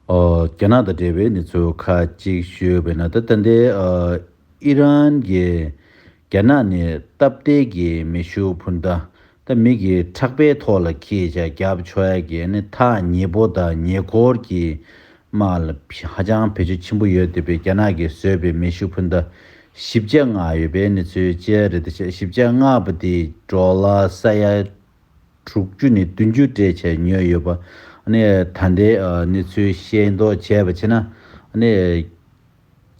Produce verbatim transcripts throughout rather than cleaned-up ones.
ཨོ། རྒྱ་ནག་དང་འབྲེལ་བའི་གནས་ཚུལ་ཁག་ཅིག་ཞུས་པ་ཡིན་ན། ད་ད་ལྟའི་ཨ་ཨི་རན་གྱིས་རྒྱ་ནག་ནས་སྟབས་བདེ་གི་མེ་ཤུགས་འཕུར་མདའ། ད་མི་གི་ཕྲག་པའི་ཐོག་ལ་འཁྱེར་བྱས་རྒྱབ་ཆོག་ཡ་གི་ནི་ཐག་ཉེ་པོ་དང་ཉེ་འཁོར་གྱི་དམག་ལ་ཧ་ཅང་བེད་སྤྱོད་ཆེན་པོ་ཡོད་བསྡད་པའི་རྒྱ་ནག་གིས་བཟོས་པའི་མེ་ཤུགས་འཕུར་མདའ་བཞི་བརྒྱ་ལྔ་ཡོད་པའི་གནས་ཚུལ་བཅས་རེད། དེ་བཞི་བརྒྱ་ལྔ་པ་དེ་ཌོ་ལར་ས་ཡ་དྲུག་ཅུ་ནས་བདུན་ཅུ་སྤྲད་བྱས་ཉོས་ཡོད་པ། ཨ་ནི་ད་ལྟའི་ཨ་གནས་ཚུལ་ཤེས་རྟོགས་བྱས་པ་བྱས་ན། ཨ་ནི་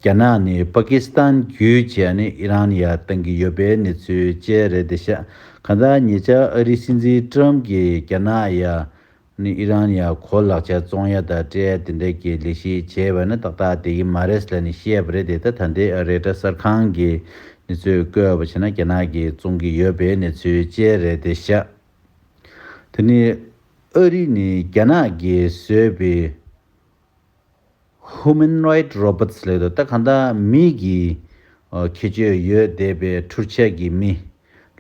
རྒྱ་ནག་ནས་པ་ཀི་སི་ཐན་བརྒྱུད་བྱས་ནས་ཨི་རན་ཡར་བཏང་གི་ཡོད་པའི་གནས་ཚུལ་བཅས་རེད་བསྡད་ཤག་གང་ལྟར་ཉེ་ཆར་ཨ་རིའི་སྲིད་འཛིན་ཊམ་གྱིས་རྒྱ་ནག་ཡར་ནི་ཨི་རན་ཡར་གོ་ལག་ཆ་བཙོང་ཡ་དང་སྤྲད་ཡ་དེ་འདྲ་གི་ལས་གཞི་བྱས་པ་ནི་ཏག་ཏག་བསྡད་ཀྱི་མ་རེད་ལབ་ནས་བཤད་པ་རེད་དེ། ད་ད་ལྟའི་ཨ་རོའི་ཊར་གསར་ཁང་གིས་གནས་ཚུལ་བཀོད་པ་བྱས་ན་རྒྱ་ནག་གིས་བཙོང་གི་ཡོད་པའི་གནས་ཚུལ་བཅས་རེད་བསྡད་ཤག་དེ་ནས་ཨ་རི་ནས་རྒྱ་ནག་གིས་བཟོས་པའི་Humanoid Robots ལབ་འདུག་ད་གང་ལྟར་མི་གི་ཨ་ཁྱད་ཆོས་ཡོད་བསྡད་པའི་འཕྲུལ་ཆས་ཀྱི་མི་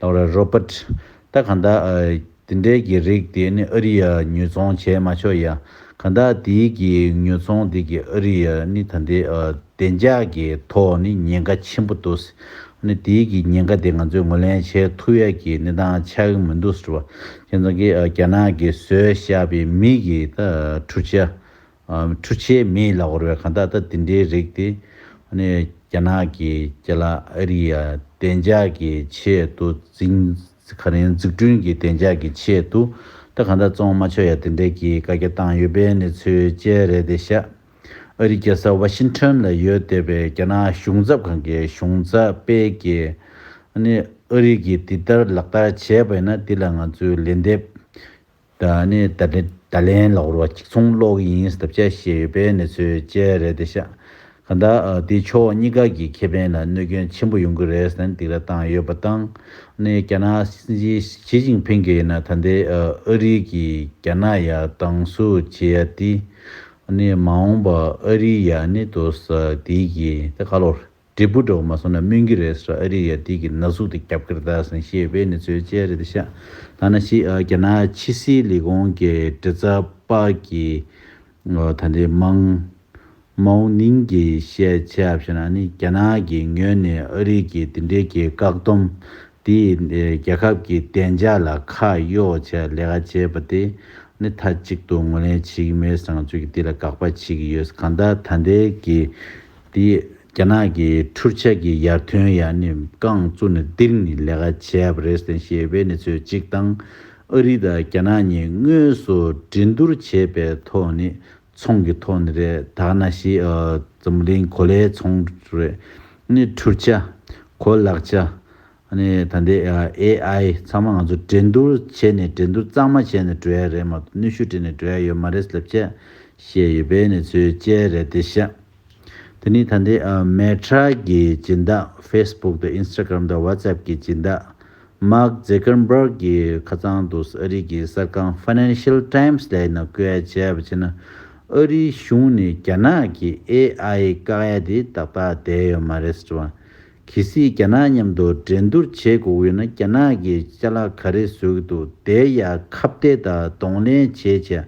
ལབ་ར་རོ་བོ་ཊི། ད་གང་ལྟར་ཨ་དེ་འདྲའི་གི་རིགས་དེ་ནི་ཨ་རི་ཡ་ཉོ་ཚོང་བྱས་མ་ཆོག་ཡ། གང་ལྟར་དེའི་གི་ཉོ་ཚོང་དེ་གི་ཨ་རི་ཡ་ནི་ད་ལྟའི་ཨ་བདེ་འཇགས་ཀྱི་ཐོག་ནི་ཉེན་ཁ་ཆེན་པོ་འདུག་ནི་དེའི་གི་ཉེན་ཁ་དེ་ང་ཚོས་ངོས་ལེན་བྱེད་ཐུབ་ཡ་གི་གནས་སྟངས་ཆགས་ཀྱི་མི་འདུག་ཟེར་བ། ཁྱེད་ཚོ་གིས་ཨ་རྒྱ་ནག་གིས་བཟོས་བཞག་པའི་མི་གི་ད་འཕྲུལ་ཆས། ཨ་འཕྲུལ་ཆས་མེད་ལབ་དགོས་རེད་པས། གང་ལྟར་ད་དེ་འདྲའི་རིགས་དེ་ཨ་ནི་རྒྱ་ནག་གི་ཅ་ལག་ཨ་རི་ཡ་བདེ་འཇགས་ཀྱི་ཆེད་དུ་འཛིན། ག་རེ་ཡིན། འཛུགས་སྐྲུན་གྱི་བདེ་འཇགས་ཀྱི་ཆེད་དུ་ད་གང་ལྟར་བཙོང་མ་ཆོག་ཡ་དེ་འདྲའི་གི་བཀའ་རྒྱ་བཏང་ཡོད་པའི་གནས་ཚུལ་བཅས་རེད་བསྡད་ཤག་ཨ་རིའི་རྒྱལ་ས་ཝ་ཤིང་ཊོན་ལ་ཡོད་བསྡད་པའི་རྒྱ་ནག་གཞུང་ཚབ་ཁང་གི་གཞུང་ཚབ་པས་ཀྱིས་ཨ་ནི་ཨ་རི་གིས་འདི་ལྟར་ལག་བསྟར་བྱས་པ་ཡིན་ན་འདི་ལ་ང་ཚོས་ལན་འདེབས། ད་ནི་ད་ལན་ད་ལན་ལབ་དགོས་རེད་པ། གཅིག་མཚུངས་སློག་གི་ཡིན་ཟེར་བཤད་བཤད་ཡོད་པའི་གནས་ཚུལ་བཅས་རེད་བསྡད་ཤག་གང་ལྟར་ཨ་དེ་ཕྱོགས་གཉིས་ཀ་གི་ཁེ་ཕན་ལ་གནོད་སྐྱོན་ཆེན་པོ་ཡོང་གི་རེད་ཟེར་ནས་འདི་ལ་བཏང་ཡོད་པ་དང་། ནི་རྒྱ་ནག་སྲིད་འཛིན་ཞི་ཅིན་ཕིང་གིས་ཡིན་ན་ད་ལྟའི་ཨ་ཨ་རི་གིས་རྒྱ་ནག་ཡར་སྡང་ཟུག་བྱེད་ཡ་དེ་ནི་མ་འོངས་པ་ཨ་རི་ཡ་ནི་དོ་ས་དེ་གི་ད་ག་ལོར། འབྲས་བུ་འགྲོ་མ་སོང་ན་སྨོན་གྱི་རེད་ཟེར། ཨ་རི་ཡ་དེ་གི་ན་ཟུག་དེ་རྒྱབ་ཀྱི་རེད་ད་ཟེར་ནས་བཤད་པའི་གནས་ཚུལ་བཅས་རེད་ཤག་ད་ནང་བཞིན་ཨ་རྒྱ་ནག་ཕྱི་སྲིད་ལས་ཁུངས་ཀྱི་མགྲིན་ཚབ་པ་གིས་ཨ་ད་ལྟའི་མང་མའོ་ནིང་གིས་བཤད་བྱས་པ་ཞིག་ན་ནི་རྒྱ་ནག་གི་ངོས་ནས་ཨ་རི་གི་དེ་འདྲའི་གི་བཀག་སྡོམ་དེ་རྒྱལ་ཁབ་ཀྱི་བདེ་འཇགས་ལ་ཁ་གཡོགས་བྱས་ལས་ཀ་བྱས་པ་དེ་ནི་མཐའ་གཅིག་ཏུ་ངོས་ལེན་བྱེད་ཀྱི་མེད་ཟེར། ང་ཚོས་ཀྱི་དེ་ལ་དགག་པ་བྱེད་ཀྱི་ཡོད། གང་ལྟར་ད་ལྟའི་གི་དེ་རྒྱ་ནག་གི་འཕྲུལ་ཆས་ཀྱི་ཡར་ཐོན་ཡ་ནི་རྐང་བཙུགས་ནས་ལྡིར་ནས་ལས་ཀ་བྱས་པ་རེད་ཟེར་བཤད་པའི་གནས་ཚུལ་གཅིག་དང་། ཨ་རི་དང་རྒྱ་ནག་གཉིས་དངོས་སུ་འགྲན་བསྡུར་བྱས་པའི་ཐོག་ནས་ཚོང་གི་ཐོག་ནས་རེད། ད་ག་ནང་བཞིན་ཨ་འཛམ་གླིང་གོ་ལའི་ཚོང་རེད། ནི་འཕྲུལ་ཆས། གོ་ལག་ཆ། ཨ་ནི་ད་ལྟའི་ཨ་ཨེ་ཨའི་ཚང་མ་ང་ཚོ་འགྲན་བསྡུར་བྱས་ནས་འགྲན་བསྡུར་གཙང་མ་བྱས་ནས་འགྲོ་ཡ་རེད་མ་གཏོགས་གནོན་ཤུགས་སྤྲད་ནས་འགྲོ་ཡ་ཡོད་མ་རེད་ལབ་བྱས་བཤད་ཡོད་པའི་གནས་ཚུལ་བཅས་རེད་བསྡད་ཤག་དེ་ནི་ད་ལྟའི་ཨ་Meta གི་སྦྱིན་བདག Facebook དང་Instagram དང་WhatsApp གི་སྦྱིན་བདག་Mark Zuckerberg གིས་ཁ་སང་དུ་ཨ་རི་གི་གསར་ཁང་Financial Times ལ་ཡིན་ན་བཀོད་ཡ་བྱས་པ་བྱས་ན། ཨ་རིའི་གཞུང་ནས་རྒྱ་ནག་གི་ཨེ་ཨའི་བཀག་ཡ་དེ་ཏག་ཏག་བསྡད་ཡོད་མ་རེད་ཟེར་བ། གལ་སྲིད་རྒྱ་ནག་མཉམ་དུ་འགྲན་བསྡུར་བྱེད་དགོས་ཀྱི་ཡོད་ན་རྒྱ་ནག་གིས་ཅ་ལག་ག་རེ་བཟོ་གི་འདུག་དེ་ཡར་ཁ་གཏད་དང་གདོང་ལེན་བྱས་བྱས་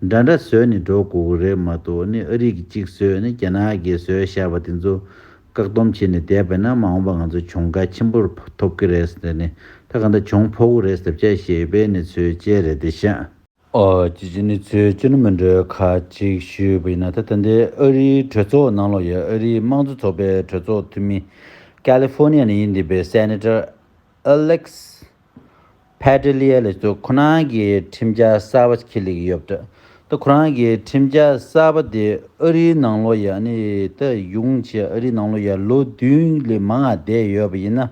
འདྲ་འདྲ་བཟོས་ནས་འགྲོ་དགོས་ཀྱི་རེད་མ་གཏོགས། ནི་ཨ་རི་གིས་གཅིག་བཟོས་ནི་རྒྱ་ནག་གིས་བཟོས་བཞག་པ་དེ་ཚོ་བཀག་སྡོམ་བྱས་ནས་བསྡད་པ་ན་མ་འོངས་པ་ང་ཚོ་གྱོང་ཁ་ཆེན་པོ་ཐོབ་ཀྱི་རེད་ཟེར་ནས། ད་ག་འདྲ་གྱོང་ཕོག་གི་རེད་ཟེར་བྱས་བཤད་པའི་གནས་ཚུལ་བཅས་རེད་བསྡད་ཤག་ཨོ། ཅི་ཅི་ནི་ཚོས་ཅི་ནི་མི་འདྲ་ཁ་ཅིག་ཞུས་པ་ཡིན་ན། ད་ད་ལྟའི་ཨ་རིའི་གྲོས་ཚོགས་ནང་ལོགས་ཡ་ཨ་རིའི་དམངས་གཙོ་ཚོགས་པའི་གྲོས་ཚོགས་འཐུས་མི་ཀ་ལི་ཧྥོ་ནི་ཡ་ནས་ཡིན་བསྡད་པའི་Senator Alex Padilla ལགས་ཚོ་ཁོ་རང་གི་ཁྲིམས་འཆར་གསར་པ་ཁྱེར་སླེབས་ཀྱི་ཡོད་པ་འདྲ། ད་ཁོ་རང་གི་ཁྲིམས་འཆར་གསར་པ་དེ་ཨ་རིའི་ནང་ལོགས་ཡ་ནི་ད་ཡོང་བྱས་ཨ་རིའི་ནང་ལོགས་ཡ་ལོ་བདུན་ལས་མང་ང་བསྡད་ཡོད་པ་ཡིན་ན།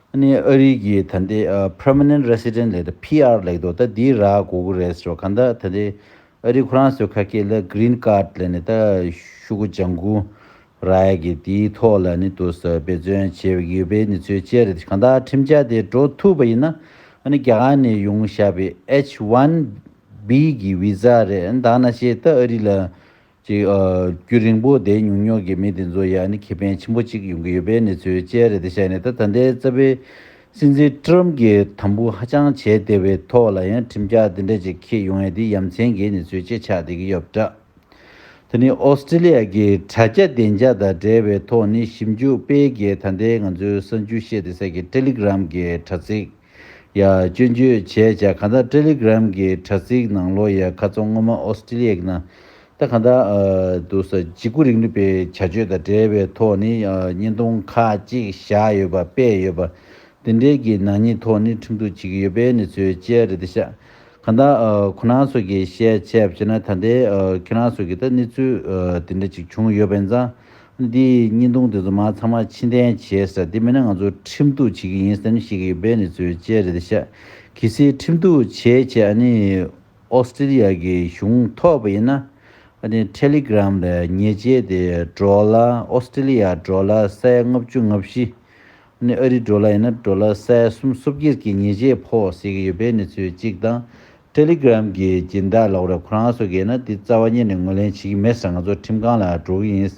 ཨ་ནི་ཨ་རི་གི་ད་ལྟའི་ཨ་Permanent Resident ལབ་ད་པི་ཨར་ལབ་འདུག་ད་འདི་རག་དགོས་ཀྱི་རེད་ཟེར་བ། གང་ལྟར་ད་ལྟའི་ཨ་རི་ཁོ་རང་ཚོའི་ཁ་སྐད་ལ་Green Card ལབ་ནས་ད་ཤོག་གུ་ལྗང་གུ་རག་ཡ་གི་དེའི་ཐོག་ལ་ནི་འདུག་ས་འབད་བརྩོན་བྱས་ཡོད་པའི་གནས་ཚུལ་བཅས་རེད། གང་ལྟར་ཁྲིམས་འཆར་དེ་འགྲོ་ཐུབ་པ་ཡིན་ན་ཨ་ནི་རྒྱ་གར་ནས་ཡོང་བཞག་པའི་ཨེཆ་ཝན་བི་གི་བི་ཟ་རེད། ད་ནང་བཞིན་ད་ཨ་རི་ལ་ཅིག་ཨ་རྒྱུན་རིང་པོ་བསྡད་མྱོང་མྱོང་གི་མི་དེ་ཚོ་ཡ་ནི་ཁེ་ཕན་ཆེན་པོ་ཅིག་ཡོང་གི་ཡོད་པའི་གནས་ཚུལ་བཅས་རེད་དེ་བྱས་ནས། ད་ད་ལྟའི་རྩ་བའི་སྲིད་འཛིན་ཊམ་གྱིས་དམ་འབུལ་ཧ་ཅང་བྱས་བསྡད་པའི་ཐོག་ལ་ཡང་ཁྲིམས་འཆར་དེ་འདྲ་ཅིག་འཁྱེར་ཡོང་ཡ་དེ་ཡ་མཚན་གྱི་གནས་ཚུལ་ཅིག་ཆགས་བསྡད་ཀྱི་ཡོད་པ་འདྲ། དེ་ནི་ཨོ་སི་ཀྲི་ལི་ཡ་གི་དྲ་རྒྱ་བདེ་འཇགས་དང་འབྲེལ་བའི་ཐོག་ནས་ཞིབ་འཇུག་སྤེལ་གྱི་ད་ལྟའི་ང་ཚོའི་གསར་འགྱུར་བཤད་བསྡད་ས་གི་ཊེ་ལི་གྷི་རམ་གྱི་དྲ་ཚིགས་ཡ་སྐྱོན་བརྗོད་བྱས་བྱས། གང་ལྟར་ཊེ་ལི་གྷི་རམ་གྱི་དྲ་ཚིགས་ནང་ལོགས་ཡ་ཁ་སང་སྔོན་མ་ཨོ་སི་ཀྲི་ལི་ཡ་གི་ནང་ད་གང་ལྟར་འདུག་ས་འཇིགས་སྐུལ་རིང་ལུགས་པའི་བྱ་སྤྱོད་དང་འབྲེལ་བའི་ཐོག་ནས་བརྙན་ཐུང་ཁག་ཅིག་བཞག་ཡོད་པ་སྤེལ་ཡོད་པ། དེ་འདྲའི་གི་ནག་ཉེས་ཐོག་ནས་ཁྲིམས་གཏུག་བྱེད་ཀྱི་ཡོད་པའི་གནས་ཚུལ་བཅས་རེད་ཤག་གང་ལྟར་ཁོ་རང་ཚོ་གིས་བཤད་བྱས་པ་བྱས་ན་ད་ལྟའི་ཁྱེད་རང་ཚོ་གིས་ད་གནས་ཚུལ་དེ་འདྲ་ཅིག་བྱུང་ཡོད་པ་ཡིན་ཙང་། འདིའི་བརྙན་ཐུང་དེ་ཚོ་མར་ཚང་མ་ཕྱིར་འཐེན་བྱས་ཟེར། དེ་མིན་ན་ང་ཚོ་ཁྲིམས་གཏུག་བྱེད་ཀྱི་ཡིན་ཟེར་ནས་བཤད་ཀྱི་ཡོད་པའི་གནས་ཚུལ་བཅས་རེད་ཤག་གལ་སྲིད་ཁྲིམས་གཏུག་བྱས་བྱས་ཨ་ནི་ཨོ་སི་ཀྲི་ལི་ཡ་གི་གཞུང་ཐོབ་པ་ཡིན་ན། ཨ་ནི་ཊེ་ལི་གྷི་རམ་ལ་ཉེས་ཆད་དེ་ཌོ་ལར་ཨོ་སི་ཀྲི་ལི་ཡ་ཌོ་ལར་ས་ཡ་ལྔ་བཅུ་ང་བཞི། ཨ་ནི་ཨ་རི་ཌོ་ལར་ཡིན་ན་ཌོ་ལར་ས་ཡ་སུམ་ཅུ་སོ་བརྒྱད་ཀྱི་ཉེས་ཆད་ཕོག་ཟེར་གྱི་ཡོད་པའི་གནས་ཚུལ་གཅིག་དང་། ཊེ་ལི་གྷི་རམ་གྱི་སྦྱིན་བདག་ལབ་རེད། ཁོ་རང་ཚོ་གིས་ན་དེ་རྩ་བ་ཉིད་ནས་ངོས་ལེན་བྱེད་ཀྱི་མེད་ཟེར། ང་ཚོ་ཁྲིམས་ཁང་ལ་འགྲོ་གི་ཡིན།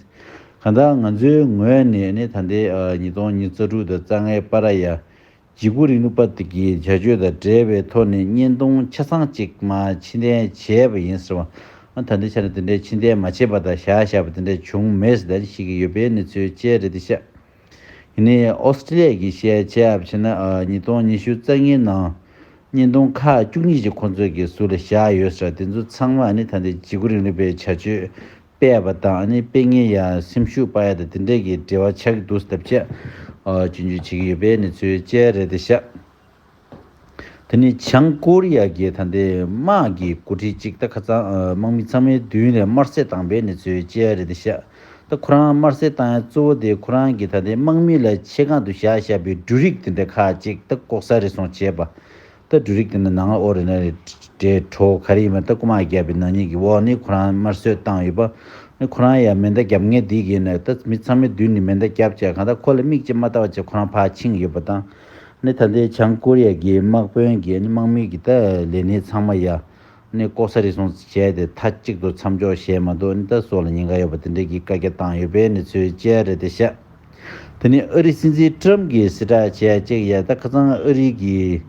གང་ལྟར་ང་ཚོའི་ངོས་ནས་ནི་ད་ལྟའི་ཉིས་སྟོང་ཉི་ཤུ་རྩ་དྲུག་དང་རྩ་ལྔའི་བར་ཡ། འཇིགས་སྐུལ་རིང་ལུགས་པ་དེ་གི་བྱ་སྤྱོད་དང་འབྲེལ་བའི་ཐོག་ནས་བརྙན་ཐུང་ཆ་ཚང་ཅིག་མར་ཕྱིར་འཐེན་བྱས་པ་ཡིན་ཟེར་བ། ཨ་ད་ལྟའི་ཆ་ནས་དེ་འདྲའི་ཕྱིར་འཐེན་མ་བྱས་པ་དང་བཞག་བཞག་པ་དེ་འདྲ་བྱུང་མེད་ཟེར་ད་ཅིག་བཤད་ཀྱི་ཡོད་པའི་གནས་ཚུལ་བཅས་རེད་དེ་ཤག་ཡིན་ནའི་ཨོ་སི་ཀྲི་ལི་ཡ་གིས་བཤད་བྱས་པ་བྱས་ན་ཉིས་སྟོང་ཉི་ཤུ་རྩ་གཉིས་ནང་བརྙན་ཐུང་ཁག་བཅུ་གཉིས་ཅིག་ཁོང་ཚོས་ཀྱི་ཟུར་ལ་བཞག་ཡོད་ཟེར། དེ་ཚོ་ཚང་མ་ནི་ད་ལྟའི་འཇིགས་སྐུལ་རིང་ལུགས་པའི་བྱ་སྤྱོད་སྤེལ་བ་དང་ཨ་ནི་སྤེལ་མཁན་ཡ་སེམས་ཤུགས་སྤར་ཡ་དང་དེ་འདྲས་ཀྱི་འབྲེལ་བ་ཆགས་ཀྱི་འདུག་ཟེར་བྱས། ཨ་སྐྱོན་བརྗོད་བྱེད་ཀྱི་ཡོད་པའི་གནས་ཚུལ་བཅས་རེད་དེ་ཤག་དེ་ནི་བྱང་ཀོ་རི་ཡ་གི་ད་ལྟའི་དམག་གི་འགོ་ཁྲིད་ཅིག་ད་ཁ་སང་དམག་མི་ཚང་མའི་མདུན་ནས་དམར་གསོད་བཏང་པའི་གནས་ཚུལ་བཅས་རེད་དེ་ཤག་ད་ཁོ་རང་དམར་གསོད་བཏང་ཡ་གཙོ་བོ་དེ་ཁོ་རང་གི་ད་ལྟའི་དམག་མི་ལ་ཆེད་མངགས་དུ་བཞག་བཞག་པའི་འབྲུ་རིགས་དེ་འདྲ་ཁག་ཅིག་ད་ལྐོག་ཟ་རེ་ཟུང་བྱས་པ། ད་འབྲུ་རིགས་དེ་འདྲ་ནང་ཨོ་རེད་ན་རེད། འདྲེ་གྲོ་ག་རེ་ཡིན་མིན་ད་རྐུ་མ་བརྒྱབ་པའི་ནག་ཉེས་ཀྱི་འོག་ནས་ཁོ་རང་དམར་གསོད་བཏང་ཡོད་པ། ནི་ཁོ་རང་ཡང་མེ་མདའ་བརྒྱབ་མཁན་དེ་གིས་ནི་ད་མི་ཚང་མའི་མདུན་ནས་མེ་མདའ་བརྒྱབ་བྱས་གང་ལྟར་ཁོ་ལ་མིག་ཅིག་མ་ལྟ་བ་བྱས་ཁོ་རང་ཕར་ཕྱིན་ཡོད་པ་དང་། ནི་ད་ལྟའི་བྱང་ཀོ་རི་ཡ་གི་དམག་དཔོན་གྱིས་ནི་དམག་མི་གི་ད་ལས་སྣེ་ཚང་མ་ཡ། ནི་ལྐོག་ཟ་རེ་ཟུང་བྱས་ཏེ་མཐའ་གཅིག་ཏུ་མཚམས་འཇོག་བྱས་མ་གཏོགས་ནི་ད་སྲོག་ལ་ཉེན་ཁ་ཡོད་པ་དེ་འདྲས་ཀྱི་བཀའ་རྒྱ་བཏང་ཡོད་པའི་གནས་ཚུལ་བཅས་རེད་དེ་ཤག་དེ་ནི་ཨ་རི་སྲིད་འཛིན་ཊམ་གྱིས་གསལ་བསྒྲགས་བྱས་ཅིག་ཡ་ད་ཁ་སང་ཨ་རི་གི་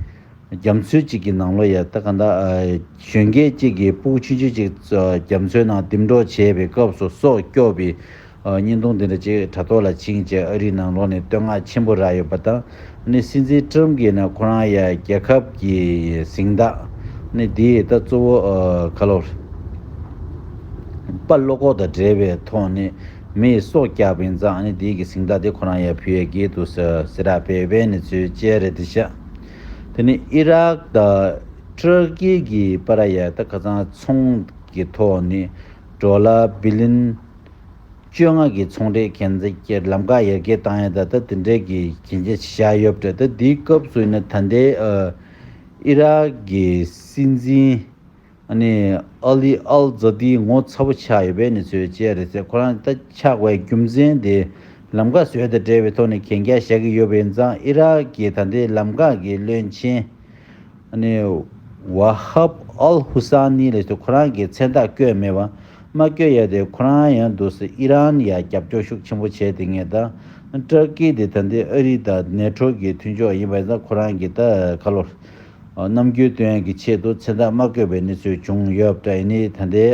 རྒྱ་མཚོའི་གཅིག་གི་ནང་ལོགས་ཡ་ད་ག་འདྲ་གཞོན་སྐྱེས་གཅིག་གིས་སྤུ་གུ་ཆུང་ཆུང་གཅིག་རྒྱ་མཚོའི་ནང་འདེམས་སྒྲུག་བྱས་པའི་སྐབས་སུ་སྲོག་སྐྱོབ་པའི་བརྙན་ཐུང་དེ་འདྲ་ཅིག་དྲ་ཐོག་ལ་ཕྱིན་བྱས་ཨ་རིའི་ནང་ལོགས་ནས་བསྟོད་བསྔགས་ཆེན་པོ་རག་ཡོད་པ་དང་། ནི་སྲིད་འཛིན་ཊམ་གྱིས་ནི་ཁོ་རང་ཡ་རྒྱལ་ཁབ་ཀྱི་གཟེངས་རྟགས་ནི་དེའི་ད་གཙོ་བོ་ཁ་ལོ་དཔའ་བློ་ཁོག་དང་འབྲེལ་བའི་ཐོག་ནས་མིའི་སྲོག་བསྐྱབས་པ་ཡིན་ཙང་ནི་དེའི་གི་གཟེངས་རྟགས་དེ་ཁོ་རང་ཡ་ཕུལ་ཡ་གི་འདུག་ཟེར་གསལ་བསྒྲགས་སྤེལ་བའི་གནས་ཚུལ་བཅས་རེད་དེ་ཤག་དེ་ནི་ཨི་རག་དང་ཏུར་ཀི་གི་བར་ཡ་ད་ཁ་སང་ཚོང་གི་ཐོག་ནས་ཌོ་ལར་བི་ལིན་བཅོ་ལྔ་གི་ཚོང་འབྲེལ་གན་རྒྱ་ལམ་ཁ་ཡར་རྒྱས་བཏང་ཡ་ད་ད་དེ་འདྲའི་གི་གན་རྒྱ་བཞག་ཡོད་པ་རེད། ད་དེའི་སྐབས་སུ་ཡིན་ན་ད་ལྟའི་ཨི་རག་གི་སྲིད་འཛིན་ཨ་ནི་ཨ་ལི་ཨལ་ཛ་ཏི་ངོ་ཚ་པོ་ཆགས་ཡོད་པའི་གནས་ཚུལ་བཅས་རེད་ཟེར། ཁོ་རང་ད་ཆགས་པའི་རྒྱུ་མཚན་དེ་ལམ་ཁ་བཟོས་དང་འབྲེལ་བའི་ཐོག་ནས་གན་རྒྱ་བཞག་གི་ཡོད་པ་ཡིན་ཙང་ཨི་རག་གི་ད་ལྟའི་ལམ་ཁ་གི་བློན་ཆེན། ཨ་ནི་ཝ་ཧབ་ཨལ་ཧུ་ས་ནི་ལབ་དུས་ཁོ་རང་གི་མཚན་རྟགས་བཀོད་མེད་པ། མ་བཀོད་ཡ་དེ་ཁོ་རང་ཡང་འདུག་སེ་ཨི་རན་ཡ་རྒྱབ་སྐྱོར་ཤུགས་ཆེན་པོ་བྱས་དེ་ངས་ད། ཏུར་ཀི་དེ་ད་ལྟའི་ཨ་རི་དང་ནེ་ཊོ་གི་མཐུན་ཕྱོགས་ཡིན་པ་ཡིན་ཙང་ཁོ་རང་གི་ད་ཁ་ལོ། རྣམ་འགྱུར་སྟོན་ཡ་གི་ཆེད་དུ་མཚན་རྟགས་མ་བཀོད་པའི་གནས་ཚུལ་བྱུང་ཡོད་པ་འདྲ། ཡིན་ནའི་ད་ལྟའི་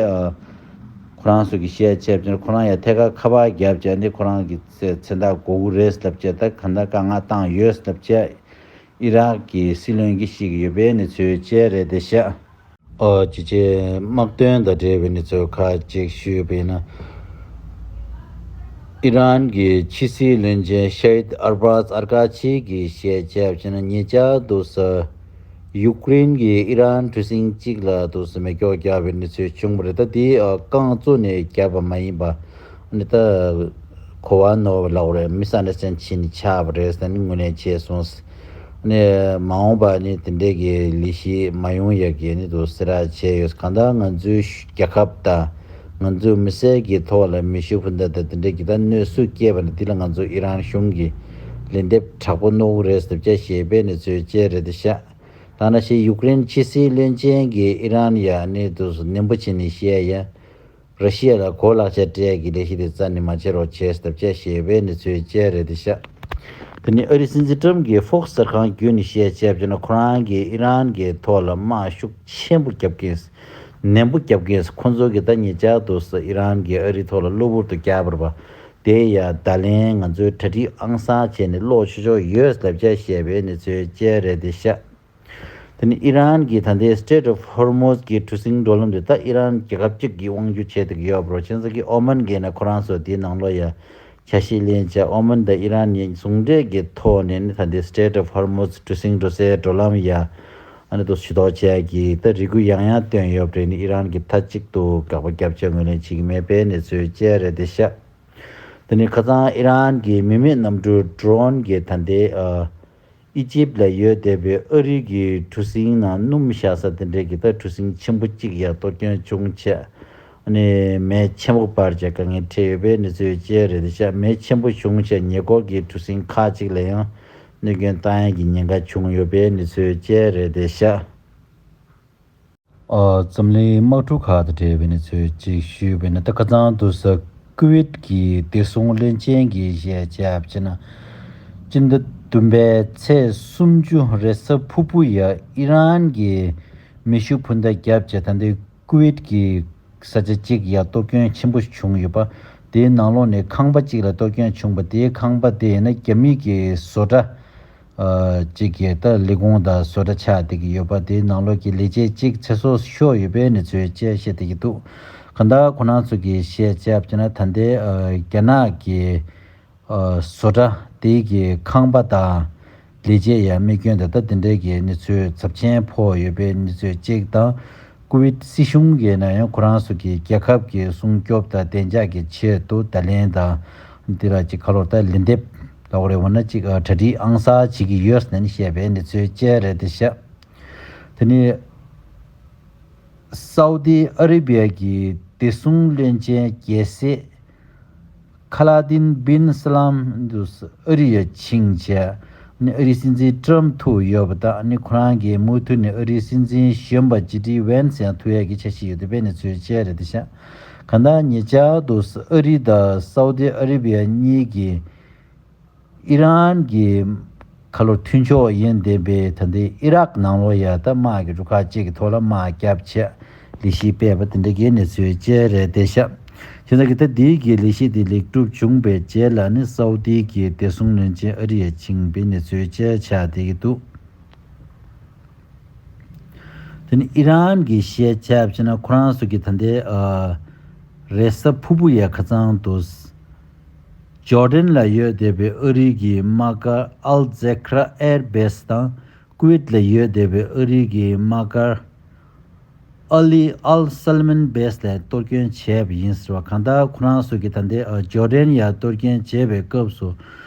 ཁོ་རང་ཚོ་གི་བཤད་བྱས་པ་ཁོ་རང་ཡ་ཐད་ཀར་ཁ་པར་བརྒྱབ་བྱས་ནས་ཁོ་རང་གི་མཚན་རྟགས་དགོས་ཀྱི་རེད་ལབ་བྱས་ད་ག་འདྲ་དཀའ་ངལ་བཏང་ཡོད་ལབ་བྱས། ཨི་རག་གི་སྲིད་བློན་གྱིས་བཤད་ཀྱི་ཡོད་པའི་གནས་ཚུལ་བཅས་རེད་དེ་ཤག་ཨོ་ཅི་ཅི་དམག་དོན་དང་འབྲེལ་བའི་གནས་ཚུལ་ཁག་ཅིག་ཞུས་པ་ཡིན་ན། ཨི་རན་གྱི་ཕྱི་སྲིད་བློན་ཆེན་ཤ་ཡིད་ཨར་བྷ་སི་ཨར་ཀ་ཆི་གིས་བཤད་བྱས་པ་ཡིན་ན་ཉེ་ཆར་དུ་ས་ཡུཀ་རེན་གྱིས་ཨི་རན་གྲུ་གཟིངས་གཅིག་ལ་དུ་ས་མེ་སྒྱོགས་བརྒྱབ་པའི་གནས་ཚུལ་བྱུང་བ་རེད། ད་དེ་རྐང་བཙུགས་ནས་བརྒྱབ་པ་མ་ཡིན་པ། ནི་ད་གོ་བ་ནོར་བ་ལབ་རེད། མི་སན་ཌར་སི་ཊེན་ཌིང་བྱས་ནས་ཆགས་པ་རེད་ཟེར་ནས་ངོས་ལེན་བྱས་སོང་། ནི་མ་འོངས་པ་ནི་དེ་འདྲའི་གི་ལས་གཞི་མ་ཡོང་ཡ་གི་ནི་དུ་སེ་ར་བྱས་ཡོད། གང་ལྟར་ང་ཚོའི་རྒྱལ་ཁབ་དང་ང་ཚོའི་མི་སེར་གྱི་ཐོག་ལ་མེ་ཤུགས་འཕུར་མདའ་དང་དེ་འདྲའི་གི་ད་གནོད་ཤུགས་སྐྱེས་པ་ནི་དེ་ལ་ང་ཚོ་ཨི་རན་གཞུང་གི་ལན་འདེབས་དྲག་པོ་གནང་གི་རེད་ཟེར་བྱས་ཞེས་པའི་གནས་ཚུལ་བཅས་རེད་དེ་ཤག་ད་ནང་བཞིན་ཡུཀ་རེན་ཕྱི་སྲིད་བློན་ཆེན་གྱིས་ཨི་རན་ཡ་ནི་དུ་ནན་པོ་བྱས་ནས་བཤད་ཡ། ར་ཤི་ཡ་ལ་གོ་ལག་ཆ་སྤྲད་ཀྱི་ལས་གཞི་དེ་རྩ་ནས་མ་བྱེད་རོགས་བྱས་སྟབས་ཆ་ཞེས་པའི་གནས་ཚུལ་བཅས་རེད་དེ་ཤག་དེ་ནི་ཨ་རི་སྲིད་འཛིན་ཀྲམ་གྱིས་ཧྥོག་སི་གསར་ཁང་བརྒྱུད་ནས་བཤད་བྱས་པ་ན་ཁོ་རང་གིས་ཨི་རན་གྱི་ཐོག་ལ་དམག་ཤུགས་ཆེན་པོ་བརྒྱབ་ཀྱིན། ནན་པོ་རྒྱབ་མཁན་ཁོ་ཚོ་གི་ད་ཉེ་ཆར་དུ་ཨི་རན་གྱིས་ཨ་རི་ཐོག་ལ་གློ་བུར་དུ་རྒྱག་པ་རེད་པ། དེ་ཡ་ད་ལན་ང་ཚོས་གྲ་སྒྲིག་ཨང་གསར་བྱས་ནས་སློག་ཆོག་ཆོག་ཡོད་ལབ་བྱས་བཤད་པའི་གནས་ཚུལ་བཅས་རེད་དེ་ཤག་དེ་ནི་ཨི་རན་གྱི་ད་ལྟའི་Strait of Hormuz གྱི་གྲུ་གཟིངས་འགྲོ་ལམ་དེ་ད་ཨི་རན་རྒྱལ་ཁབ་གཅིག་གིས་དབང་སྒྱུར་བྱས་བསྡད་ཀྱི་ཡོད་པ་རེད། བྱས་ཙང་གི་ཨོ་མན་གྱིས་ནི་ཁོ་རང་ཚོ་དེའི་ནང་ལོགས་ཡ་ཆ་ཤས་ལེན་བྱས། ཨོ་མན་དང་ཨི་རན་གཉིས་ཟུང་འབྲེལ་གྱི་ཐོག་ནས་ནི་ད་ལྟའི་Strait of Hormuz གྲུ་གཟིངས་འགྲོ་སའི་འགྲོ་ལམ་ཡ་ཨ་ནི་དུ་ཞུ་གཏུག་བྱས་ཀྱི་ད་རེ་སྐུལ་ཡང་ཡང་བཏོན་ཡོད་པ་རེད། ནི་ཨི་རན་གྱིས་མཐའ་གཅིག་ཏུ་དགག་པ་བརྒྱབ་བྱས་ངོས་ལེན་བྱེད་ཀྱི་མེད་པའི་གནས་ཚུལ་བཅས་རེད་དེ་ཤག་དེ་ནི་ཁ་སང་ཨི་རན་གྱི་མི་མེད་གནམ་གྲུ་Drone གྱིས་ད་ལྟའི་ཨ། ཨི་ཇིབ་ལ་ཡོད་བསྡད་པའི་ཨ་རི་གི་གྲུ་གཟིངས་ནང་སྣུམ་བཞག་ས་དེ་འདྲས་ཀྱི་ད་གྲུ་གཟིངས་ཆེན་པོ་གཅིག་ཡང་གཏོར་སྐྱོན་བྱུང་བྱས། ཨ་ནི་མེ་ཆེན་པོ་འབར་བྱས་དཀའ་ངལ་འཕྲད་ཡོད་པའི་གནས་ཚུལ་བཅས་རེད་དེ་ཤག་མེ་ཆེན་པོ་བྱུང་བྱས་ཉེ་འཁོར་གྱི་གྲུ་གཟིངས་ཁག་ཅིག་ལ་ཡང་གནོད་སྐྱོན་བཏང་ཡས་ཀྱི་ཉེན་ཁ་བྱུང་ཡོད་པའི་གནས་ཚུལ་བཅས་རེད་དེ་ཤག་ཨ། འཛམ་གླིང་དམག་འཁྲུག་ཁག་དང་འབྲེལ་བའི་གནས་ཚུལ་གཅིག་ཞུས་པ་ཡིན་ན། ད་ཁ་སང་དུས་ཀུ་ཝེད་ཀྱི་བདེ་སྲུང་བློན་ཆེན་གྱིས་བཤད་བྱས་པ་བྱས་ན། སྤྱི་ཟླ་བདུན་པའི་ཚེས་སུམ་ཅུ་རེས་གཟའ་ཕུར་བུ་ཡ་ཨི་རན་གྱིས་མེ་ཤུགས་འཕུར་མདའ་བརྒྱབ་བྱས། ད་ལྟའི་ཀུ་ཝེད་ཀྱི་ས་ཆ་གཅིག་ཡ་གཏོར་སྐྱོན་ཆེན་པོ་བྱུང་ཡོད་པ། དེའི་ནང་ལོགས་ནས་ཁང་པ་གཅིག་ལ་གཏོར་སྐྱོན་བྱུང་བ། དེའི་ཁང་པ་དེ་ཡིན་ན་རྒྱ་མི་གི་བཟོ་གྲྭ་ཨ། གཅིག་གི་ད་ལས་ཁུངས་དང་བཟོ་གྲྭ་ཆགས་བསྡད་ཀྱི་ཡོད་པ། དེའི་ནང་ལོགས་ཀྱི་ལས་བྱེད་གཅིག་ཚེ་སྲོག་ཤོར་ཡོད་པའི་གནས་ཚུལ་བཅས་བཤད་བསྡད་ཀྱི་འདུག་གང་ལྟར་ཁོ་རང་ཚོ་གིས་བཤད་བྱས་པ་བྱས་ན། ད་ལྟའི་ཨ། རྒྱ་ནག་གི་ཨ། བཟོ་གྲྭ་དེ་གི་ཁང་པ་དང་ལས་བྱེད་ཡ་རྨས་སྐྱོན་དང་ད་དེ་འདྲའི་གི་གནས་ཚུལ་ཚབས་ཆེན་ཕོག་ཡོད་པའི་གནས་ཚུལ་གཅིག་དང་། ཀུ་ཝེད་སྲིད་གཞུང་གིས་ན་ཡང་ཁོ་རང་ཚོ་གི་རྒྱལ་ཁབ་ཀྱི་སྲུང་སྐྱོབ་དང་བདེ་འཇགས་ཀྱི་ཆེད་དུ་ད་ལན་དང་འདི་ལ་ཅིག་ཁ་ལོར་ད་ལན་འདེབས་ལབ་དགོས་རེད་བ་ན། ཅིག་གྲ་སྒྲིག་ཨང་གསར་བྱེད་ཀྱི་ཡོད་ཟེར་ནས་བཤད་པའི་གནས་ཚུལ་བཅས་རེད་དེ་ཤག་དེ་ནི་སའུ་ཏི་ཨ་རི་བི་ཡ་གི་བདེ་སྲུང་བློན་ཆེན་རྒྱལ་སྲས་ཁ་ལ་ཏིན་བིན་སི་ལམ་དུ་ཨ་རི་ཡ་ཕྱིན་བྱས། ནི་ཨ་རིའི་སྲིད་འཛིན་ཏྲམ་ཐུག་ཡོད་པ་དང་། ནི་ཁོ་རང་གིས་མུ་མཐུད་ནས་ཨ་རིའི་སྲིད་འཛིན་གཞོན་པ་ཇེ་ཌི་ཝན་སི་ཡང་ཐུག་ཡས་ཀྱི་འཆར་གཞི་ཡོད་བསྡད་པའི་གནས་ཚུལ་བཅས་རེད་དེ་ཤག་གང་ལྟར་ཉེ་ཆར་དུ་ཨ་རི་དང་སའུ་ཏི་ཨ་རི་བི་ཡ་གཉིས་ཀྱིས་ཨི་རན་གྱི་ཁ་ལོ་མཐུན་ཕྱོགས་ཡིན་བསྡད་པའི་ད་ལྟའི་ཨི་རག་ནང་ལོགས་ཡ་ད་དམག་གི་རུ་ཁག་ཅིག་གི་ཐོག་ལ་དམག་བརྒྱབ་བྱས་ལས་གཞི་སྤེལ་བ་དེ་འདྲ་གི་གནས་ཚུལ་བཅས་རེད་དེ་ཤག་བྱས་ཙང་གི་ད་འདིའི་གི་ལས་གཞི་དེ་ལེགས་གྲུབ་བྱུང་བའི་རྗེས་ལ་ནི་སའུ་ཏི་གི་བདེ་སྲུང་བློན་ཆེན་ཨ་རི་ཡ་ཕྱིན་པའི་གནས་ཚུལ་བཅས་ཆགས་བསྡད་ཀྱི་འདུག་དེ་ནི་ཨི་རན་གྱིས་བཤད་བྱས་པ་བྱས་ན། ཁོ་རང་ཚོ་གི་ད་ལྟའི་ཨ། རེས་གཟའ་ཕུར་བུ་ཡ་ཁ་སང་དུ་ཇོར་ཌན་ལ་ཡོད་བསྡད་པའི་ཨ་རི་གི་དམག་སྒར་ཨལ་ཛེ་ཁྲ་ཨེར་བེ་སི་དང་། ཀུ་ཝེད་ལ་ཡོད་བསྡད་པའི་ཨ་རི་གི་དམག་སྒར་ཨ་ལི་ཨལ་སལ་མན་བེ་སི་ལ་གཏོར་སྐྱོན་བྱས་པ་ཡིན་ཟེར་བ། གང་ལྟར་ཁོ་རང་ཚོ་གིས་ད་ལྟའི་ཨ། ཇོར་ཌན་ཡར་གཏོར་སྐྱོན་བྱས་པའི་སྐབས་སུ་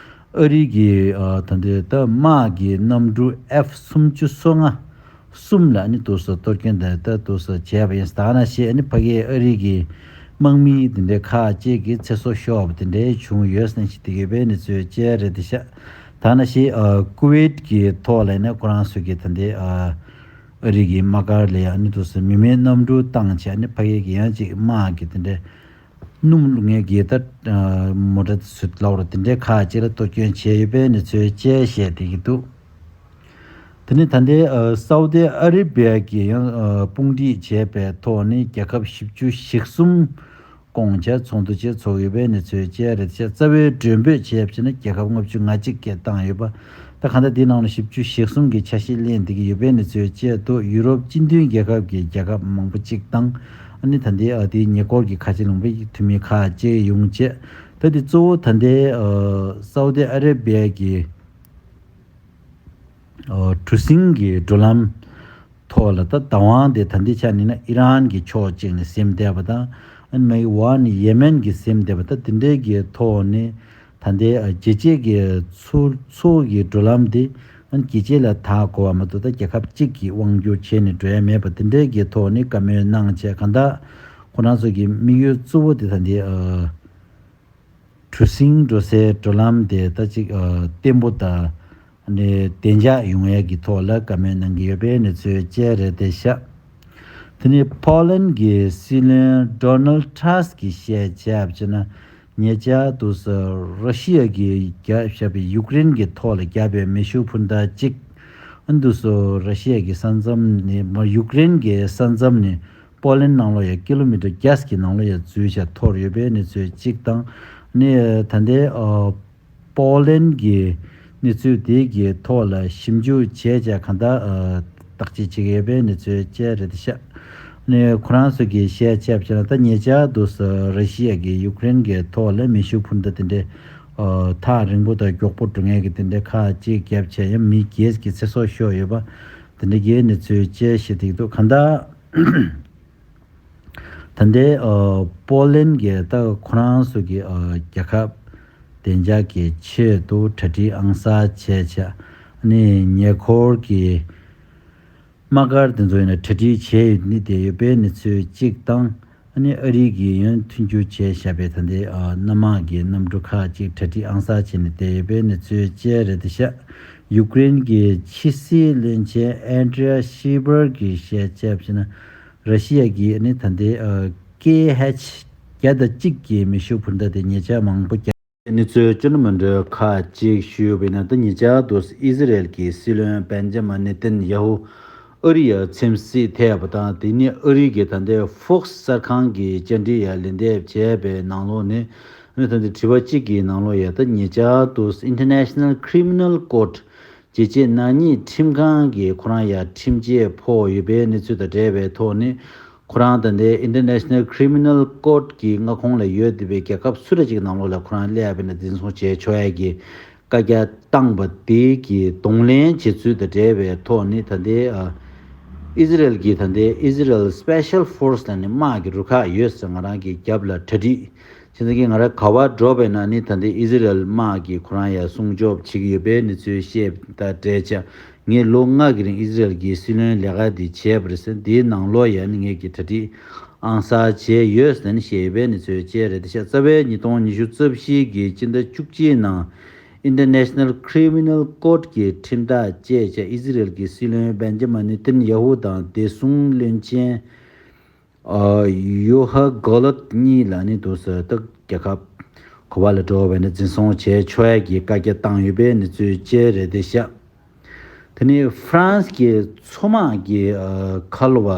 ཨ་རི་གི་ཨ། ད་ལྟའི་ད་དམག་གི་གནམ་གྲུ་ཨེཕ་སུམ་ཅུ་སོ་ལྔ་གསུམ་ལ་ནི་དུ་སོ་གཏོར་སྐྱོན་དང་ད་དུ་སོ་བྱས་པ་ཡིན། ད་ནང་བཞིན་ནི་ཕ་གིའི་ཨ་རི་གི་དམག་མི་དེ་འདྲའི་ཁག་ཅིག་གི་ཚེ་སྲོག་ཤོར་བ་དེ་འདྲའི་བྱུང་ཡོད་ཟེར་ནས་ཞིག་དེ་གའི་བའི་གནས་ཚུལ་བཅས་རེད་དེ་ཤག་ད་ནང་བཞིན་ཨ། ཀུ་ཝེད་ཀྱི་ཐོག་ལ་ནི་ཁོ་རང་ཚོ་གི་ད་ལྟའི་ཨ། ཨ་རི་གི་དམག་སྒར་ལ་ཡང་ནི་དུ་སོ་མི་མེད་གནམ་གྲུ་བཏང་བྱས་ནི་ཕ་གི་གི་ཡང་ཅིག་དམག་གི་དེ་འདྲའི་སྣུམ་བླུགས་མཁན་གྱི་ད་མོ་ཊ་དེ་ཚོ་ལབ་ར་དེ་འདྲའི་ཁག་ཅིག་ལ་གཏོར་སྐྱོན་བྱས་ཡོད་པའི་གནས་ཚུལ་བཅས་བཤད་བསྡད་ཀྱི་འདུག་དེ་ནི་ད་ལྟའི་ཨ། སའུ་ཏི་ཨ་རི་བི་ཡ་གིས་ཡང་ཨ། དཔུང་སྒྲིག་བྱས་པའི་ཐོག་ནས་རྒྱལ་ཁབ་བཞི་བཅུ་ཞེ་གསུམ་བསྐོངས་བྱས་ཚོགས་འདུ་ཅིག་ཚོགས་ཡོད་པའི་གནས་ཚུལ་བཅས་རེད་ཤག་རྩ་བའི་མགྲོན་འབོད་བྱས་པ་བྱས་ན་རྒྱལ་ཁབ་ལྔ་བཅུ་ང་གཅིག་གིས་བཏང་ཡོད་པ། ད་གང་ལྟར་འདིའི་ནང་ལ་བཞི་བཅུ་ཞེ་གསུམ་གྱི་ཆ་ཤས་ལེན་བསྡད་ཀྱི་ཡོད་པའི་གནས་ཚུལ་བཅས་འདུག་ཡུ་རོབ་སྤྱི་མཐུན་རྒྱལ་ཁབ་ཀྱི་རྒྱལ་ཁབ་མང་པོ་གཅིག་དང་། ཨ་ནི་ད་ལྟའི་ཨ། དེའི་ཉེ་འཁོར་གྱི་ཁ་ཆེ་ལུང་པའི་འཐུས་མི་ཁག་བཅས་ཡོང་བྱས། ད་དེ་གཙོ་བོ་ད་ལྟའི་ཨ། སའུ་ཏི་ཨ་རེ་བི་ཡ་གི་ཨ། གྲུ་གཟིངས་ཀྱི་འགྲོ་ལམ་ཐོག་ལ་ད་བདག་དབང་དེ་ད་ལྟའི་ཆ་ནས་ན་ཨི་རན་གྱི་ཕྱོགས་གཅིག་ནས་ཟིན་བསྡད་པ་དང་། ཨ་ནི་མ་འོག་ནས་ཡེ་མེན་གྱིས་ཟིན་བསྡད་པ། ད་དེ་འདྲའི་གི་ཐོག་ནས་ད་ལྟའི་ཨ། རྒྱལ་སྤྱིའི་གི་མཚོ་མཚོ་གི་འགྲོ་ལམ་དེ་ཨ་ནི་རྒྱལ་སྤྱི་ལ་ཐག་གོ་བ་མ་གཏོགས་ད་རྒྱལ་ཁབ་གཅིག་གིས་དབང་སྒྱུར་བྱས་ནས་འགྲོ་ཡ་མེད་པ། དེ་འདྲའི་གི་ཐོག་ནས་བཀའ་མོལ་གནང་བྱས། གང་ལྟར་ཁོ་རང་ཚོ་གི་དམིགས་ཡུལ་གཙོ་བོ་དེ་ད་ལྟའི་ཨ། གྲུ་གཟིངས་འགྲོ་སའི་འགྲོ་ལམ་དེ་ད་ཅིག་ཨ། བརྟན་པོ་དང་ནི་བདེ་འཇགས་ཡོང་ཡས་ཀྱི་ཐོག་ལ་བཀའ་མོལ་གནང་གི་ཡོད་པའི་གནས་ཚུལ་བཅས་རེད་དེ་ཤག་དེ་ནི་ཕོ་ལན་གྱི་སྲིད་བློན་ཌོ་ནལ་ཊ་རམ་གྱིས་བཤད་བྱས་པ་བྱས་ན། ཉེ་ཆར་དུ་སུ་ར་ཤི་ཡ་གིས་རྒྱབ་བཞག་པའི་ཡུཀ་རེན་གྱི་ཐོག་ལ་བརྒྱབ་པའི་མེ་ཤུགས་འཕུར་མདའ་གཅིག་ཨ་ནི་དུ་སུ་ར་ཤི་ཡ་གི་ས་མཚམས་ནས་མ་ཡུཀ་རེན་གྱི་ས་མཚམས་ནས་ པོ་ལན་ནང་ལོགས་ཡ་ཀི་ལོ་མི་ཊར་བརྒྱ་གི་ནང་ལོགས་ཡ་འཛུལ་བྱས་འཐོར་ཡོད་པའི་གནས་ཚུལ་གཅིག་དང་། ནི་ད་ལྟའི་ཨ་པོ་ལན་གྱི་གནས་ཚུལ་དེ་གི་ཐོག་ལ་ཞིབ་འཇུག་བྱས་བྱས་གང་ལྟར་ཨ་བརྟག་དཔྱད་བྱེད་ཀྱི་ཡོད་པའི་གནས་ཚུལ་བཅས་རེད་ཤག་ནི་ཁོ་རང་ཚོ་གི་བཤད་ཆ་བྱས་ན་ད་ཉེ་ཆར་དུ་ར་ཤི་ཡ་གི་ཡུཀ་རེན་གྱི་ཐོག་ལ་མེ་ཤུགས་འཕུར་མདའ་དེ་འདྲའི་ཨ་ཐག་རིང་པོ་དང་མགྱོགས་པོ་འགྲོ་མཁན་གྱི་དེ་འདྲའི་ཁག་ཅིག་བརྒྱབ་བྱས་ཡང་མི་བརྒྱད་ཀྱི་ཚེ་སྲོག་ཤོར་ཡོད་པ། དེ་འདྲ་གི་གནས་ཚུལ་བཅས་བཤད་ཀྱི་འདུག་གང་ལྟར། ད་ལྟའི་ཨ་པོ་ལན་གྱི་ད་ཁོ་རང་ཚོ་གི་ཨ་རྒྱལ་ཁབ་བདེ་འཇགས་ཀྱི་ཆེད་དུ་གྲ་སྒྲིག་ཨང་གསར་བྱས་བྱས་ནི་ཉེ་འཁོར་གྱི་དམག་སྒར་དེ་ཚོ་ཡིན་ན་གྲ་སྒྲིག་བྱས་ཡོད་ནི་དེ་ཡོད་པའི་གནས་ཚུལ་གཅིག་དང་། ཨ་ནི་ཨ་རི་གིས་ཡང་མཐུན་འགྱུར་བྱས་བཞག་པའི་ད་ལྟའི་ཨ་གནམ་དམག་གི་གནམ་གྲུ་ཁག་ཅིག་གྲ་སྒྲིག་ཨང་གསར་བྱས་ནས་བསྡད་ཡོད་པའི་གནས་ཚུལ་བཅས་རེད་ཤག་ཡུཀ་རེན་གྱི་ཕྱི་སྲིད་བློན་ཆེན་ཨན་ཌྲི་ཡ་ཤི་བར་གྱིས་བཤད་བྱས་པ་ཡིན་ན། ར་ཤི་ཡ་གིས་ཨ་ནི་ད་ལྟའི་ཨ་ཀེ་ཨེཆ་བརྒྱ་དང་གཅིག་གི་མེ་ཤུགས་འཕུར་མདའ་དེ་ཉེ་ཆར་མང་པོ་བརྒྱབ། གནས་ཚུལ་བཅུ་ན་མི་འདྲ་ཁག་ཅིག་ཞུས་པ་ཡིན་ན་ད་ཉེ་ཆར་དུ་ཨི་ཟི་རེལ་གྱི་སྲིད་བློན་བེན་ཇ་མ་ནེ་ཏན་ཡ་ཧུ་ཨ་རི་ཡ་འཚམས་གཟིགས་ཐེབས་པ་དང་དེ་ནི་ཨ་རི་གི་ད་ལྟའི་ཧྥོག་སི་གསར་ཁང་གི་བཅར་འདྲི་ཡ་ལན་འདེབས་བྱས་པའི་ནང་ལོགས་ནས་ཨ་ནི་ད་ལྟའི་དྲི་བ་གཅིག་གི་ནང་ལོགས་ཡ་ད་ཉེ་ཆར་དུ་International Criminal Court རྒྱལ་སྤྱིའི་ནག་ཉེས་ཁྲིམས་ཁང་གིས་ཁོ་རང་ཡ་ཁྲིམས་ཆད་ཕོག་ཡོད་པའི་གནས་ཚུལ་དང་འབྲེལ་བའི་ཐོག་ནས་ཁོ་རང་ད་ལྟའི་International Criminal Court གི་མངའ་ཁོངས་ལ་ཡོད་བསྡད་པའི་རྒྱལ་ཁབ་སུ་འདྲ་ཅིག་ནང་ལོགས་ལ་ཁོ་རང་སླེབས་པ་ཡིན་ན་འཛིན་བཟུང་བྱས་ཆོག་ཡ་གི་བཀའ་རྒྱ་བཏང་པ་དེ་གི་གདོང་ལེན་བྱེད་ཚུལ་དང་འབྲེལ་བའི་ཐོག་ནས་ད་ལྟའི་ཨ་ཨི་ཟི་རེལ་གྱི་ད་ལྟའི་Israel Special Force ལ་ནི་དམག་གི་རུ་ཁག་ཡོད་ཟེར་ང་རང་གི་རྒྱབ་ལ་གྲ་སྒྲིག་བྱས་ཙང་གི་ང་རང་ག་པར་འགྲོ་བས་ན་ནི་ད་ལྟའི་ཨི་ཟི་རེལ་དམག་གིས་ཁོ་རང་ཡ་སྲུང་སྐྱོབ་བྱེད་ཀྱི་ཡོད་པའི་གནས་ཚུལ་བཤད་པ་དང་འབྲེལ་བྱས། ངས་ལོ་ལྔ་གི་རིང་ཨི་ཟི་རེལ་གྱི་སྲིད་བློན་ལས་ཀ་འདི་བྱས་པ་རེད་ཟེར། འདིའི་ནང་ལོགས་ཡ་ནི་ངས་ཀྱི་གྲ་སྒྲིག་ཨང་གསར་བྱས་ཡོད་ཟེར་ནས་བཤད་ཡོད་པའི་གནས་ཚུལ་བཅས་རེད་ཤག་རྩ་བའི་ཉིས་སྟོང་ཉི་ཤུ་རྩ་བཞི་གི་སྤྱི་ཟླ་བཅུ་གཅིག་ནང་International Criminal Court གི་ཁྲིམས་ཐག་བཅད་བྱས་ཨི་ཟི་རེལ་གྱི་སྲིད་བློན་བེན་ཇ་མ་ནེ་ཏན་ཡ་ཧུ་དང་བདེ་སྲུང་བློན་ཆེན་ཨ་ཡོ་ཧ་གོ་ལོད་གཉིས་ལ་ནི་དུ་ས་ཏག་རྒྱལ་ཁབ་ག་པར་ལ་འགྲོ་བས་ན་འཛིན་བཟུང་བྱས་ཆོག་ཡ་གི་བཀའ་རྒྱ་བཏང་ཡོད་པའི་གནས་ཚུལ་བཅས་རེད་ཤག་དེ་ནས་ཧྥ་རན་སི་གི་མཚོ་དམག་གི་ཨ་ཁ་ལོ་བ་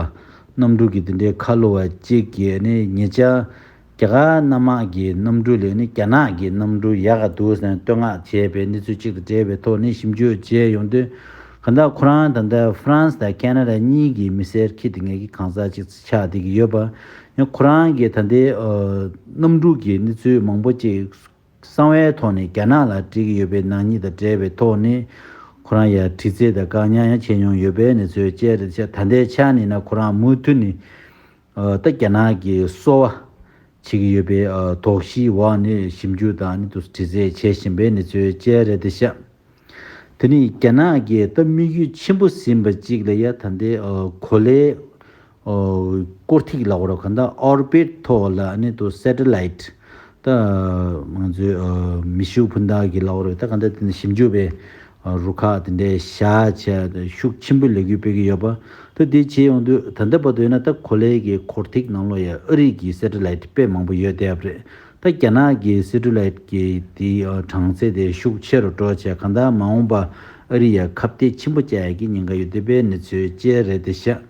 གནམ་གྲུ་གི་དེ་འདྲའི་ཁ་ལོ་བ་གཅིག་གིས་ནི་ཉེ་ཆར་རྒྱ་གར་གནམ་དམག་གི་གནམ་གྲུ་ལས་ནི་རྒྱ་ནག་གི་གནམ་གྲུ་ཡག་ག་འདུག་ཟེར་ནས་བསྟོད་བསྔགས་བྱས་པའི་གནས་ཚུལ་གཅིག་དང་འབྲེལ་བའི་ཐོག་ནས་ཞིབ་འཇུག་བྱས་ཡོང་དུས། གང་ལྟར་ཁོ་རང་ད་ལྟ་ཧྥ་རན་སི་དང་ཁེ་ན་ཌ་གཉིས་ཀྱི་མི་སེར་ཁྱི་དེ་ངེད་ཀྱི་གང་ཟག་ཅིག་ཆགས་བསྡད་ཀྱི་ཡོད་པ། ཡང་ཁོ་རང་གི་ད་ལྟའི་ཨ་གནམ་གྲུ་གི་གནས་ཚུལ་མང་པོ་ཅིག་གསང་བའི་ཐོག་ནས་རྒྱ་ནག་ལ་སྤྲད་ཀྱི་ཡོད་པའི་ནག་ཉེས་དང་འབྲེལ་བའི་ཐོག་ནས་ཁོ་རང་ཡ་དྲི་རྩད་དང་བཀག་ཉར་ཡང་བྱས་མྱོང་ཡོད་པའི་གནས་ཚུལ་བཅས་རེད་ཤག་ད་ལྟའི་ཆ་ནས་ན་ཁོ་རང་མུ་མཐུད་ནས་ཨ་ད་རྒྱ་ནག་གི་སོ་བ་བྱེད་ཀྱི་ཡོད་པའི་ཨ་དོགས་གཞིའི་འོག་ནས་ཞིབ་འཇུག་དང་ནི་དུ་དྲི་རྩད་བྱེད་བཞིན་པའི་གནས་ཚུལ་བཅས་རེད་ཤག་དེ་ནི་རྒྱ་ནག་གིས་ད་དམིགས་ཡུལ་ཆེན་པོ་ཟིན་པ་གཅིག་ལ་ཡ་ད་ལྟའི་ཨ་གོ་ལའི་ཨ་སྐོར་ཐིག་ལ་འོར་ག་ད་ཨོར་བིཊ་ཐོག་ལ་ནི་དུ་སེ་ཊི་ལའིཊ་ད་ང་ཚོའི་ཨ་མེ་ཤུགས་འཕུར་མདའ་གི་ལ་འོར་ད་ག་ད་དེ་ནི་ཞིབ་འཇུག་པའི་རུ་ཁག་དེ་འདྲའི་བཞག་བྱས་ཤུགས་ཆེན་པོས་ལས་འགུལ་སྤེལ་གྱི་ཡོད་པ། ད་དེ་བྱས་ཡོང་དུས་ད་ལྟ་བར་དུ་ཡིན་ན་ད་གོ་ལའི་གི་འཁོར་ཐིག་ནང་ལོགས་ཡ་ཨ་རི་གི་སེ་ཊི་ལའིཊ་དཔེ་མང་པོ་ཡོད་བསྡད་པ་རེད། ད་རྒྱ་ནག་གི་སེ་ཊི་ལའིཊ་གི་དེའི་གྲངས་ཚད་དེ་ཤུགས་ཆེ་རུ་འགྲོ་བྱས་གང་ལྟར་མ་འོངས་པ་ཨ་རི་ཡ་ཁ་གཏད་ཆེན་པོ་བཅག་ཡ་གི་ཉེན་ཁ་ཡོད་བསྡད་པའི་གནས་ཚུལ་བཅས་རེད་ཤག་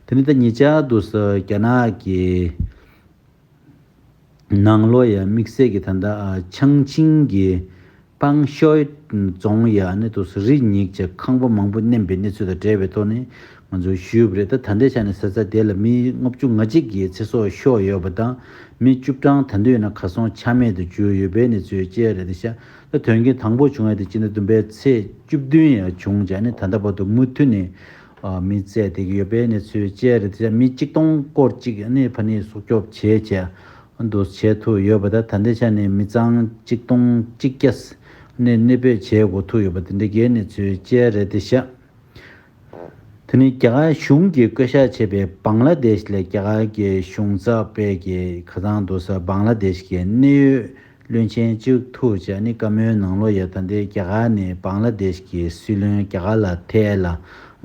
དེ་ནི་ད་ཉེ་ཆར་དུ་ས་རྒྱ་ནག་གི་ནང་ལོགས་ཡ་དམིགས་བསལ་གྱི་ད་ལྟ་ཨ་ཆང་ཆིང་གི་པང་ཤོའི་རྫོང་ཡ་ནི་དུ་རི་ཉིག་བྱས་ཁང་པ་མང་པོ་མནན་པའི་གནས་ཚུལ་དང་འབྲེལ་བའི་ཐོག་ནས་ང་ཚོས་ཞུས་པ་རེད། ད་ད་ལྟའི་ཆ་ནས་ས་ཆ་དེ་ལ་མི་ལྔ་བཅུ་ང་གཅིག་གི་ཚེ་སྲོག་ཤོར་ཡོད་པ་དང་མི་བཅུ་གྲངས་ད་དུང་ཡོད་ན་གར་སོང་ཆ་མེད་དུ་གྱུར་ཡོད་པའི་གནས་ཚུལ་བཅས་རེད་ཤག་ད་དོན་རྐྱེན་དང་པོ་བྱུང་ཡ་དེ་སྤྱི་ཟླ་བདུན་པའི་ཚེས་བཅུ་བདུན་ཡ་བྱུང་བྱས་ནས་ད་ལྟ་བར་དུ་མུ་མཐུད་ནས་ཨ་མི་བཙལ་བསྡད་ཀྱི་ཡོད་པའི་གནས་ཚུལ་བཅས་རེད་ཤག་མི་གཅིག་སྟོང་སྐོར་གཅིག་ནི་ཕ་ནས་སྲོག་སྐྱོབ་བྱས་བྱས། འདུ་བྱེད་ཐུབ་ཡོད་པ་དང་ད་ལྟའི་ཆ་ནས་མི་ཚང་གཅིག་སྟོང་གཅིག་བརྒྱ་ནས་གནས་སྤོས་བྱེད་དགོས་ཐུག་ཡོད་པ་དེ་འདྲ་གའི་གནས་ཚུལ་བཅས་རེད་དེ་ཤག་དེ་ནི་རྒྱ་གར་གཞུང་གིས་བསྐོ་བཞག་བྱས་པའི་བང་ལ་དེཤ་ལས་རྒྱ་གར་གྱི་གཞུང་ཚབ་པས་ཀྱི་ཁ་སང་དུ་ས་བང་ལ་དེཤ་གི་གནད་ཡོད་བློན་ཆེན་བཅུ་ཐུག་བྱས་ནི་བཀའ་མོལ་ནང་ལོགས་ཡ་ད་ལྟའི་རྒྱ་གར་ནས་བང་ལ་དེཤ་གི་སྲིད་བློན་རྒྱ་གར་ལ་ཐད་ལ།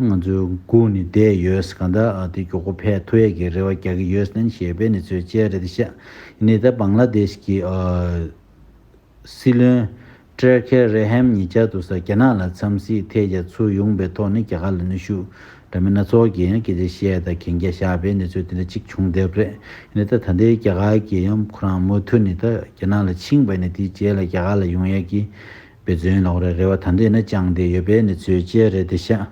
ང་ཚོའི་སྒུག་ནས་བསྡད་ཡོད་ཟེར་གང་ལྟར་ཨ་དེ་མགྱོགས་པོ་ཕེབས་ཐུབ་ཡས་ཀྱི་རེ་བ་རྒྱག་གི་ཡོད་ཟེར་ཞེས་པའི་གནས་ཚུལ་བཅས་རེད་ཤག་ཡིན་ནའི་ད་བང་ལ་དེཤ་གི་ཨ་སྲིད་བློན་ཀྲེར་ཁེ་རེ་ཧེམ་ཉེ་ཆར་དུ་ས་རྒྱ་ནག་ལ་འཚམས་གཟིགས་ཐད་ཀྱང་ཚུར་ཡོང་པའི་ཐོག་ནས་རྒྱ་གར་ལ་ནུས་ཤུགས་ འདྲ་མིན་སྣ་ཚོགས་ཀྱི་ཡང་སྐད་ཆ་བཤད་དང་གན་རྒྱ་བཞག་པའི་གནས་ཚུལ་དེ་འདྲ་གཅིག་བྱུང་བསྡད་པ་རེད། ཡིན་ནའི་ད་ད་ལྟའི་རྒྱ་གར་གྱི་ཡང་ཁོ་རང་མུ་མཐུད་ནས་ད་རྒྱ་ནག་ལ་ཕྱིན་པ་ནས་དེའི་རྗེས་ལ་རྒྱ་གར་ལ་ཡོང་ཡ་གི་འབད་བརྩོན་ལོག་རེ་རེ་བ་ད་འདི་ན་བཅངས་བསྡད་ཡོད་པའི་གནས་ཚུལ་བཅས་རེད་དེ་ཤག